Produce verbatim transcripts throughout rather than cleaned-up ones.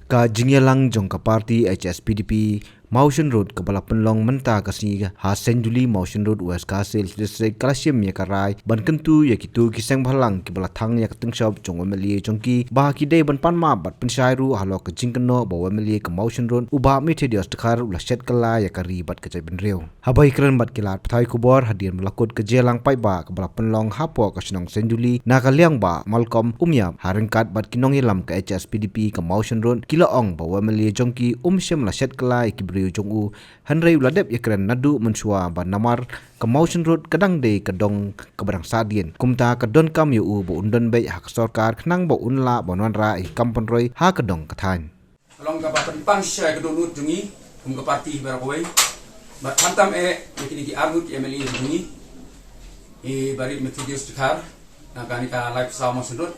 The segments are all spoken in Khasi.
Ka jingïalang jong ka party H S P D P Mawshynrut kaba la pynlong mynta ka sngi ha Saint Julie Mawshynrut, West Khasi Hills District, ka la shim ïa ka rai ban kyntu ïa kito ki seng bhalang kiba la thang ïa ka tyngshop jong u M L A jong ki ba ki dei ban pan map bad pynshai ruh halor ka jingkynnoh ba u M L A ka Mawshynrut u Bah Methodius Dkhar u la shet kylla ïa ka ri bad ka jaitbynriew. Haba ïakren bad ki lad pathai khubor hadien ba la kut ka jingïalang paidbah kaba la pynlong hapoh ka shnong Saint Julie, na ka liang Bah Malcolm Umïap ha ryngkat bad ki nongïalam ka H S P D P ka Mawshynrut ki la ong ba u M L A jong ki um shym la shet kylla ïa ki briew jong u, hynrei u la dep ïakren naduh mynshuwa ba namar ka Mawshynrut ka dang dei ka dong kaba dang sahdien, kumta ka donkam ïa u ba un don beit ha ka sorkar khnang ba un lah ban wanrah ïa ki kam pynroi ha ka dong ka thaiñ. Ka long kaba pynpaw shisha ïa ka dohnud jong ngi kum ka party baroh kawei. Bad khamtam eh ïa kine ki arngut ki M L A jong ngi, i Bah Methodius Dkhar na kane ka laiphew saw Mawshynrut,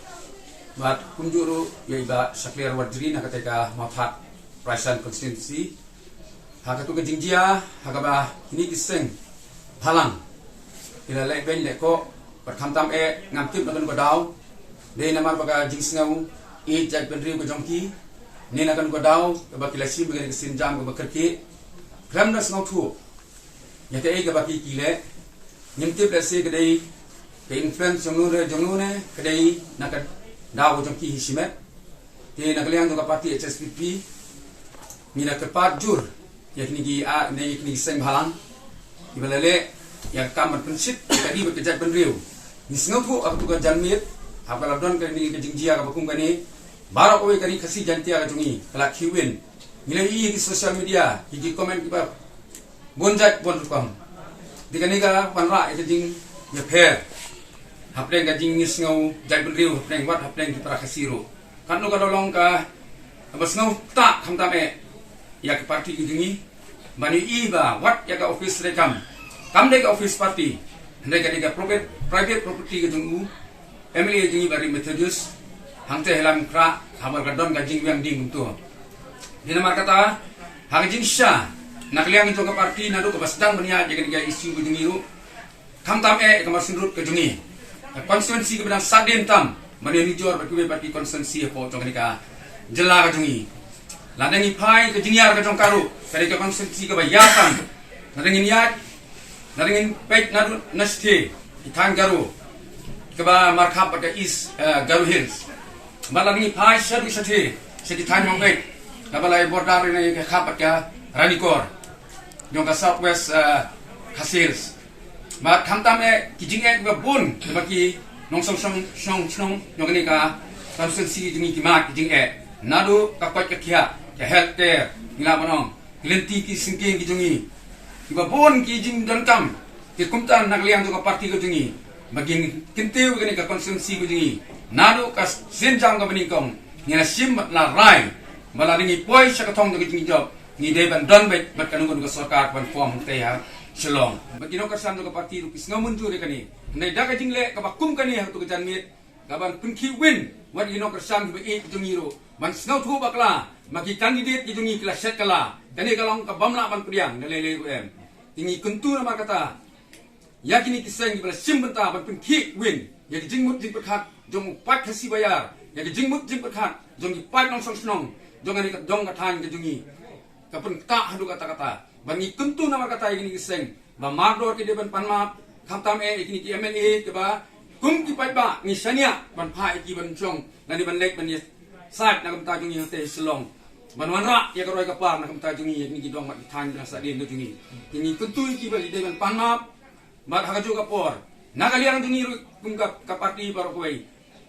bad kumjuh ruh ïa i Bah Shakliar Warjri na kata ka Mawthadraishan constituency. Ha katu ka jingjia ha kaba kine ki seng bhalang ki la leh beiñ leh koh, bad khamtam eh ngam tip na kano ka daw, dei namar ba ka jingsngew ïeit jaitbynriew ka jong ki, ne na kano ka daw kaba ki la shim ïa kane ka sienjam kaba kyrkieh. Khlem da sngewthuh ïa kaei kaba ki ki leh, ngim tip lehse ka dei ka influence jong no re jong no ne ka dei na ka daw ka jong ki hi shimet. Te na ka liang jong ka party H S P D P ngi la kyrpad jur ïa kine ki, ah, ne ïa kine ki seng bhalang kiba la leh ïa ka kam ban pynshit ïa ka ri bad ka jaitbynriew. Ngi sngewthuh ha katu ka janmiet haba la don kane ka jingjia kaba kum kane, baroh kawei ka Ri Khasi Jaiñtia ka jong ngi ka la khih win. Ngi la ïohi ha ki social media, ïa ki comment kiba bun jait bun rukom. Te kane ka wanrah ïa ka jingïapher hapdeng ka jingïasngew jaitbynriew, hapdeng wat hapdeng ki para Khasi ruh. Katno ka la long kaba sngewthuh khamtam eh ïa ka party ka jong ngi ban ïohi ba wat ïa ka office treikam kam dei ka office party, hynrei ka dei ka private, private property ka jong u M L A jong ngi Bah Methodius hangta ha Laitumkhrah, haba ka don ka jingwiang ding kumto. Te namar kata, ha ka jingshisha, na ka liang jong ka party naduh kaba sdang ban ïaid ïa kane ka issue ka jong ngi ruh, khamtam eh ka Mawshynrut ka jong ngi, ka constituency kaba dang sahdien tam ban ïanujor bad kiwei pat ki constituency hapoh jong kane ka jylla ka jong ngi. Lada ngi phai ka jingïar ka jong ka ruh, ka dei ka constituency kaba ïar tam. Lada ngin ïaid, lada ngin peit naduh na shathie, ki thaiñ Garo kaba markhap bad ka East, eh, Garo Hills. Bad lada ngi phai shaduh shathie sha ki thaiñ Mawbeit kaba la border ne ka khap bad ka Ranikor jong ka South West, eh, Khasi Hills. Bad khamtam eh ki jingeh kiba bun kiba ki nongshong shnong, shnong shnong jong kane ka constituency jong ngi ki mad ki jingeh, naduh ka koit ka khiah, ka health care, ngi lah ban ong, ki lynti ki syngkien ki jong ngi, kiba bun ki jingdonkam. Te kumta na ka liang jong ka party ka jong ngi, ba ngin kyntiew ïa kane ka constituency ka jong ngi, naduh ka sienjam kaba nyngkong ngi la shim bad la rai ba lada ngi poi sha ka thong jong ka jingjop, ngi dei ban don beit bad kano kano ka sorkar ban form hangta ha Shillong. Bad ki nongkyrshan jong ka party ruh ki sngew mynjur ïa kane. Hynrei da ka jingleh kaba kum kane ha katu ka janmiet, kaban pynkhih win wat ïa ki nongkyrshan kiba ïeit jong ngi ruh ban sngewthuh bakla ba ki candidate ki jong ngi ki la shet kylla. Kane ka long kaba ym lah ban pdiang da lei lei ruh em. Te ngi kyntu namar kata ïa kine ki seng kiba la shim bynta ban pynkhih win ïa ki jingmut jingpyrkhat jong u paid Khasi ba ïar, ïa ki jingmut jingpyrkhat jong ki paid nongshong shnong jong kane ka dong ka thaiñ ka jong ngi. Ka pynkhiah haduh katta katta. Ba ngi kyntu namar kata ïa kine ki seng ba mardor ki dei ban pan map, khamtam eh ïa kine ki M L A kiba kum ki paidbah ngi shaniah ban phah ïa ki ban shong lane ban leit ban ïasaid na ka bynta jong ngi hangta ha Shillong ban wanrah ïa ka roi ka par na ka bynta jong ngi, ïa kine ki dong bad ki thaiñ ba la sahdien ka jong ngi. Te ngi kyntu ïa ki ba ki dei ban pan map. Bad ha kajuh ka por, na ka liang jong ngi ruh kum ka, ka party baroh kawei,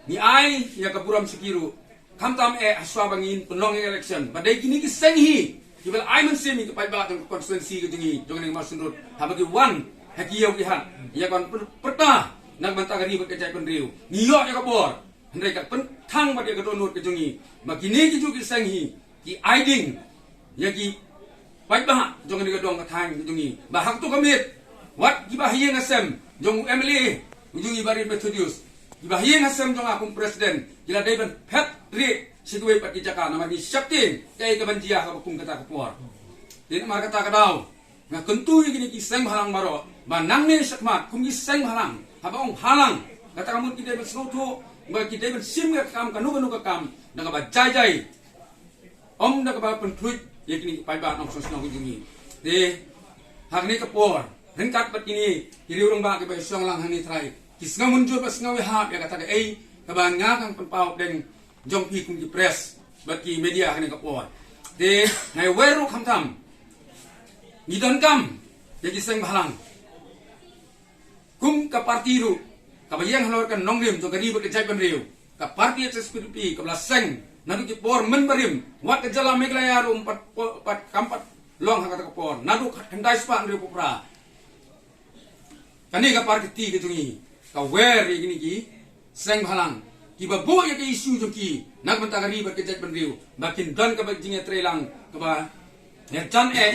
ngi ai ïa ka burom sha ki ruh, khamtam eh hashwa ba ngin pynlong ïa ka election, ba dei kine ki seng hi kiba la ai mynsiem ïa ki paidbah jong ka constituency ka jong ngi, jong ka Mawshynrut, haba ki wan ha ki ïew ki hat ïa ka ban pyr-, pyrta na ka bynta ka ri bad ka jaitbynriew. Ngi ïoh ïa ka bor, hynrei ka pynthang bad ïa ka dohnud ka jong ngi ba kine kijuh ki seng hi ki ai ding ïa ki paidbah jong kane ka dong ka thaiñ ka jong ngi. Ba ha kato ka miet, wat kiba ha ïing ha sem jong u M L A u jong ngi Bah Methodius, kiba ha ïing ha sem jong nga kum president, ki la dei ban phet rieh sha kiwei pat ki jaka namar ngi sheptieng kaei kaban jia haba kum kata ka por. Te namar kata ka daw nga kyntu ïa kine ki seng bhalang baroh ba nangne shakhmat kum ki seng bhalang, haba ong bhalang, kata ka mut ki dei ban sngewthuh ba ki dei ban shim ïa ka kam, kano kano ka kam da kaba jai jai. ym da kaba pynthut ïa kine ki paidbah nongshong shnong ki jong ngi. Te ha kane ka por ryngkat bad kine ki riew rangbah kiba shong lang hangne trai, ki sngew mynjur bad sngew ïahap ïa kata kaei kaba nga kan pynpaw deng jong phi kum ki press bad ki media ha kane ka por. Te nga wer ruh khamtam ngi donkam ïa ki seng bhalang kum ka parti ruh kaba ïeng halor ka nongrim jong ka ri bad ka jaitbynriew. Ka parti H S P D P kaba la seng naduh ki por mynbarim, wat ka jylla Meghalaya ruh ym pat, pat, kam pat long ha kata ka por naduh khyndai spah hynriewphew phra. Kane ka parti ka jong ngi ka wer ïa kine ki seng bhalang kiba buh ïa ka issue jong ki na ka bynta ka ri bad ka jaitbynriew ba kin don kaba jingïatreilang kaba ngerjan eh.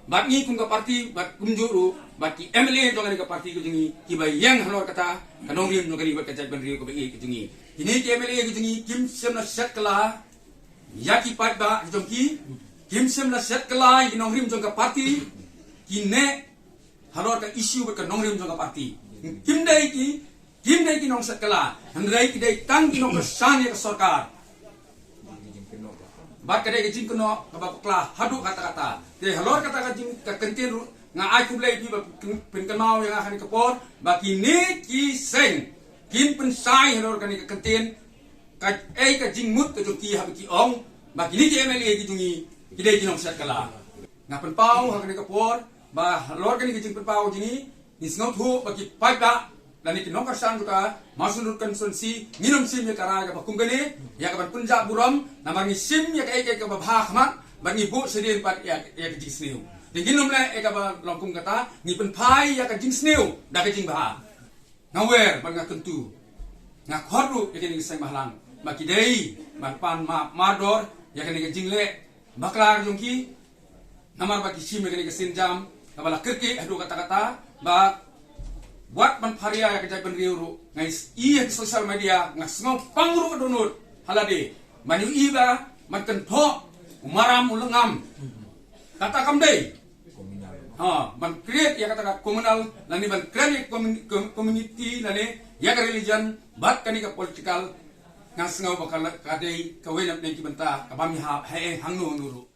Bad ngi kum ka parti bad kumjuh ruh bad ki M L A jong kane ka parti ka jong ngi kiba ïeng halor kata ka nongrim jong ka ri bad ka jaitbynriew kaba ïeit ka jong ngi. Kine ki M L A ka jong ngi kim shym la shet kylla ïa ki paidbah jong ki, kim shym la shet kylla ïa ki nongrim jong ka parti. Kine halor ka issue bad ka nongrim jong ka parti. Kim dei ki, kim dei ki nongshet kylla, hynrei ki dei tang ki nongkyrshan ïa ka sorkar. Bad ka dei ka jingkynnoh kaba bakla haduh katta katta. Te halor kata ka jing, ka kyntien ruh nga ai khublei ïa phi ba pyn, pynkynmaw ïa nga ha kane ka por ba kine ki seng kin pynshai halor kane ka kyntien, kaei ka jingmut ka jong ki haba ki ong ba kine ki M L A ki jong ngi ki dei ki nongshet kylla. Nga pynpaw ha kane ka por ba halor kane ka jingpynpaw jong ngi, ngi sngewthuh ba ki paidbah lane ki nongkyrshan jong ka Mawshynrut Road Constituency ngin ym shim ïa ka rai kaba kum kane ïa kaban pynjah burom, namar ngi shim ïa kaei kaei kaba bha ha khmat bad ngi buh shadien pat ïa, ïa ka jingsniew. Te ngin ym leh ïa kaba long kum kata, ngi pynphai ïa ka jingsniew da ka jingbha. Nga wer bad nga kyntu, nga khot ruh ïa kine ki seng bhalang ba ki dei ban pan map mardor ïa kane ka jingleh bakla ka jong ki. Namar ba ki shim ïa kane ka sienjam kaba la kyrkieh haduh katta katta, ba wat ban pharia ïa ka jaitbynriew ruh. Nga i ha ki social media, nga sngewpang ruh ka dohnud ha lade ban ïohi ba ban kynthoh u maram u lyngngam. Kata kam dei. Ha, ban create ïa kata ka communal lane ban create ïa ka commun-, com-, community lane ïa ka religion bad kane ka political. Nga sngew ba ka la, ka dei kawei na ki bynta kaba ym ïahap ha ei hangno hangno ruh.